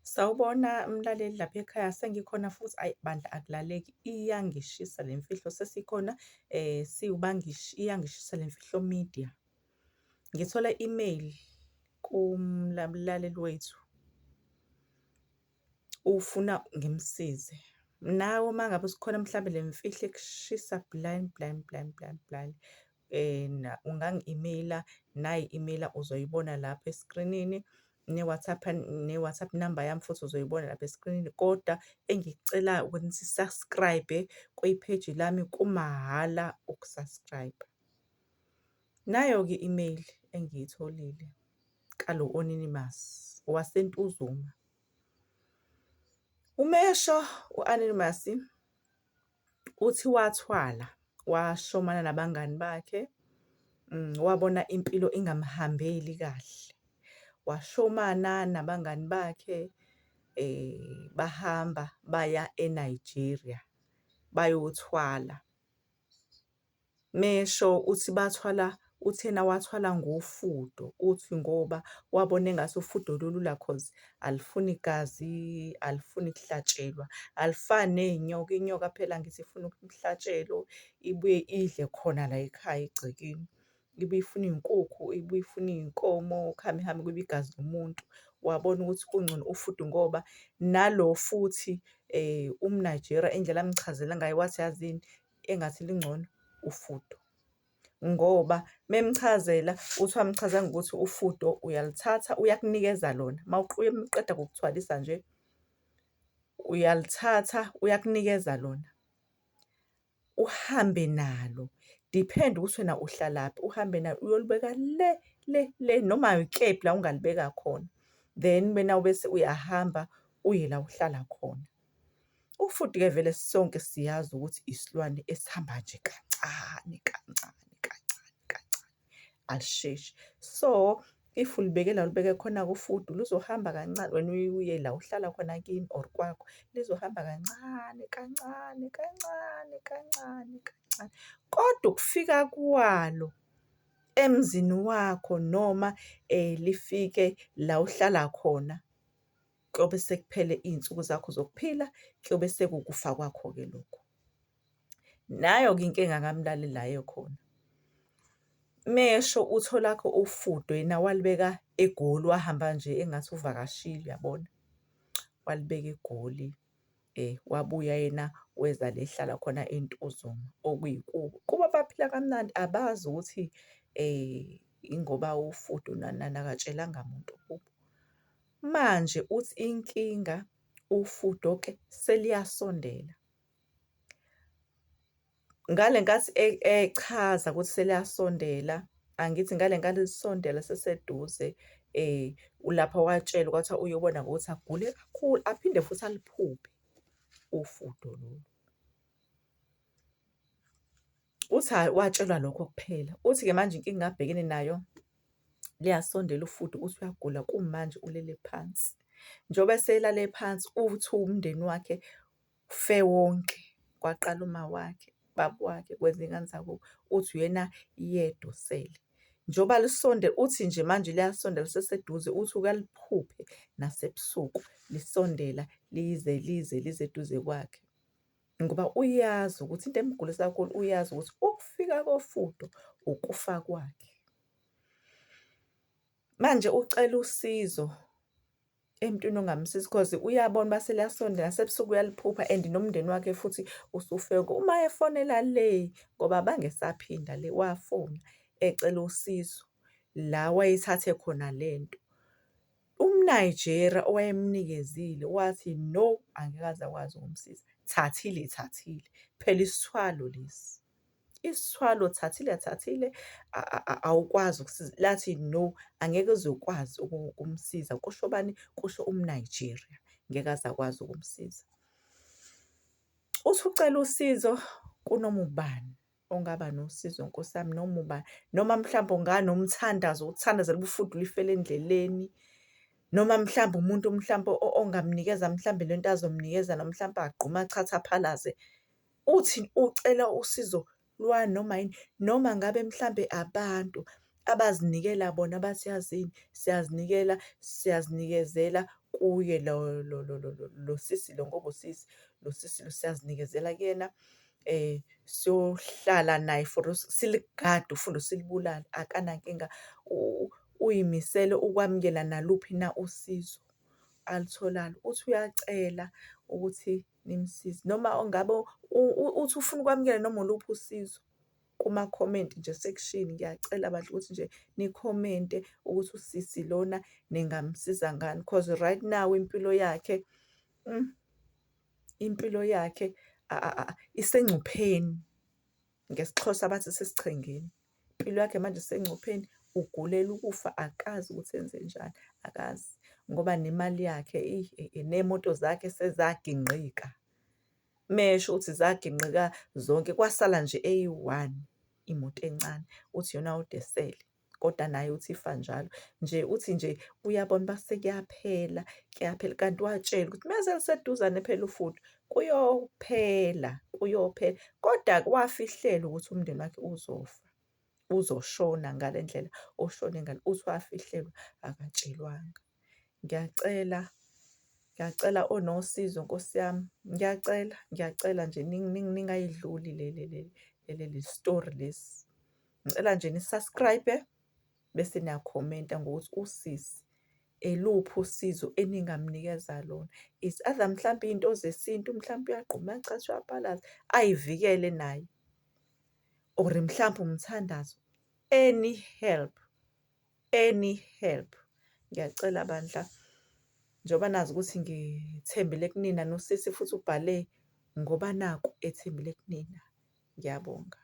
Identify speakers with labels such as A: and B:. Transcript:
A: Sawubona mlaleli lapha ekhaya, sengikhona futhi ayi bandla akulaleki iyangishisa le mfihlo sesikhona iyangishisa le mfihlo media. Ngithole i-email kumlaleli wethu ufuna ngimsize. Nawe uma ngabe kukhona mhlambe le mfihlo ekushisa blind blind blind blind blind ungangi-imeyila nayi i-imeyila uzoyibona lapha eskrinini ne-WhatsApp, ne-WhatsApp namba yami futhi uzoyibona lapha eskrinini. Kodwa engikucelayo ukuthi si-subscribe-e kwipheji lami kumahhala uku-subscribe-a. Nayo-ke i-email engiyitholile kalo anonymous owaseNtuzuma. Umesho u-anonymous uthi wathwala washomana nabangani bakhe, wabona impilo ingamhambeli kahle. Washomana nabangani bakhe bahamba baya eNigeria bayothwala. Mesho uthi bathwala, uthi yena wathwala ngofudo, uthi ngoba wabona engathi ufudo lulula cause alifuni gazi, alifuni kuhlatshelwa, alifani ney'nyoka. Inyoka phela angithi ifuna umhlatshelo, ibuye idle khona la ekhaya egcekeni. Ibuye ifune iy'nkukhu, ibuye ifune iy'nkomo, kuhambe kuhambe kube igazi lomuntu. Wabona ukuthi kungcono ufudo ngoba nalo futhi umNigeria indlela amchazela ngayo wathi yazini engathi lingcono ufudo. Ngoba memchazela uthi wamchazela ngokuthi ufudo uyaluthatha uyakunikeza lona mawuqeda kukuthwalisa nje, uyalithatha uyakunikeza lona uhambe nalo. Depend ukuthi wena uhlalaphi, uhambe nalo uyolibeka le le le noma ikephi la ongalibeka khona. Then wena bese uyahamba uye la ohlala khona. Ufudu-ke vele sonke siyazi ukuthi isilwane esihamba nje kancane kancane kancane kancane, alisheshi. So, if ulibeke la olibeke khona-ke ufudu luzohamba kancane wena uye la ohlala khona kini or kwakho, lizohamba kancane kancane kancane kancane kancane. Kodwa ukufika kwalo emzini wakho noma lifike la ohlala khona, kuyobe sekuphele iy'nsuku zakho zokuphila, kuyobe sekuwukufa kwakho-ke lokho. Nayo-ke inkinga kamlaleli la ekhona. Mesho utholakho ufudo yena walibeka eGoli, wahamba nje engathi uvakashile uyabona. Walibeka eGoli wabuya yena weza la ehlala khona eNtuzuma okuyikubo. Kubo baphila kamnandi abazi ukuthi ingoba ufudo nani nani akatshelanga muntu kubo. Manje uthi inkinga ufudo-ke seliyasondela. Ngale nkathi echaza ukuthi seliyasondela, angithi ngale nkathi lisondela seliseduze lapha watshelwa kwathiwa uyobona ngokuthi agule kakhulu aphinde futhi aliphuphe ufudo lolu. Uthi hhayi watshelwa lokho kuphela. Uthi-ke manje inkinga abhekene nayo liyasondela ufudu uthi uyagula kumanje ulele phansi. Njengoba eselale phansi uthi umndeni wakhe ufe wonke. Kwaqala umawakhe, ubaba wakhe, kweza iy'ngane zakubo, uthi uyena yedwa osele. Njengoba lisondela uthi nje manje liyasondela seliseduze uthi uke aliphuphe nasebusuku lisondela lize lize lize eduze kwakhe. Ngoba uyazi ukuthi into emgulisa kakhulu uyazi ukuthi ukufika kofudo ukufa kwakhe. Manje ucela usizo emntwini ongamsiza cause uyabona uba seliyasondela nasebusuku uyaliphupha and nomndeni wakhe futhi usufe. Uma efonela le ngoba abangesaphinda le wafona ecela usizo la wayethathe khona lento. UmNigeria owayemnikezile wathi no, angeke aze akwazi ukumsiza. Thathile thathile, phela isithwalo lesi. Isithwalo thathile thathile awukwazi ukusiza. Lathi no, angeke uze ukwazi ukumsiza. Kusho bani? Kusho umNigeria, ngeke aze akwazi ukumsiza. Uthi ucela usizo kunoma ubani ongaba nosizo nkosi yami noma ubani, noma mhlawumbe unganomthandazo uthandazele ufudu lifele endleleni, noma mhlawumbe umuntu mhlawumbe ongamnikeza mhlawumbe lento azomnikeza noma mhlawumbe agqume achathe aphalaze. Uthi ucela usizo lwanoma yini, noma ngabe mhlambe abantu abazinikela bona bathi yazini siyazinikela, siyazinikezela. kuye lo lo lo lo lo sisi lo, ngoba usisi, lo sisi lo siyazinikezela kuyena, siyohlala naye for siligade ufundo silibulale, akanankinga. Uy'misele ukwamukela naluphi na usizo alutholayo. Uthi uyacela ukuthi nimsize noma ngabe uthi ufuna ukwamukela noma uluphi usizo kuma-comment nje section. Ngiyacela bandla ukuthi nje nikhomente ukuthi usisi lona ningamsiza ngani, cause right now impilo yakhe, impilo yakhe isengcupheni. NgesiXhosa bathi isesichengeni. Impilo yakhe manje isengcupheni, ugulela ukufa, akazi ukuthi enzenjani, akazi. Ngoba nemali yakhe ney'moto zakhe sezagingqika. Mesho ukuthi zagingqika zonke kwasala nje eyi-one imoto encane, uthi iyona yodwa esele, kodwa naye uthi ifa njalo. Nje uthi nje uyabona uba sekuyaphela, kuyaphela kanti watshelwa ukuthi mese luseduzane phela ufudu kuyophela, kuyophela. Koda-ke wafihlelwa ukuthi umndeni wakhe uzofa, uzoshona ngale ndlela oshone ngayo. Uthi wafihlelwa akatshelwanga. Ngiyacela, ngiyacela onosizo Nkosi yami, ngiyacela, ngiyacela nje ningayidluli le story lesi. Ngicela nje ni-subscribe-e bese niyakhomenta ngokuthi usisi eluphi usizo eningamnikeza lona. It's either mhlampe iy'nto zesintu, mhlampe uyagquma, uyachatha, uyaphalaza, ay'vikele naye or mhlampe umthandazo. Any help, any help. Ngiyacela bandla, njengoba nazi ukuthi ngithembele kunina, nosisi futhi ubhale ngoba naku ethembele kunina. Ngiyabonga.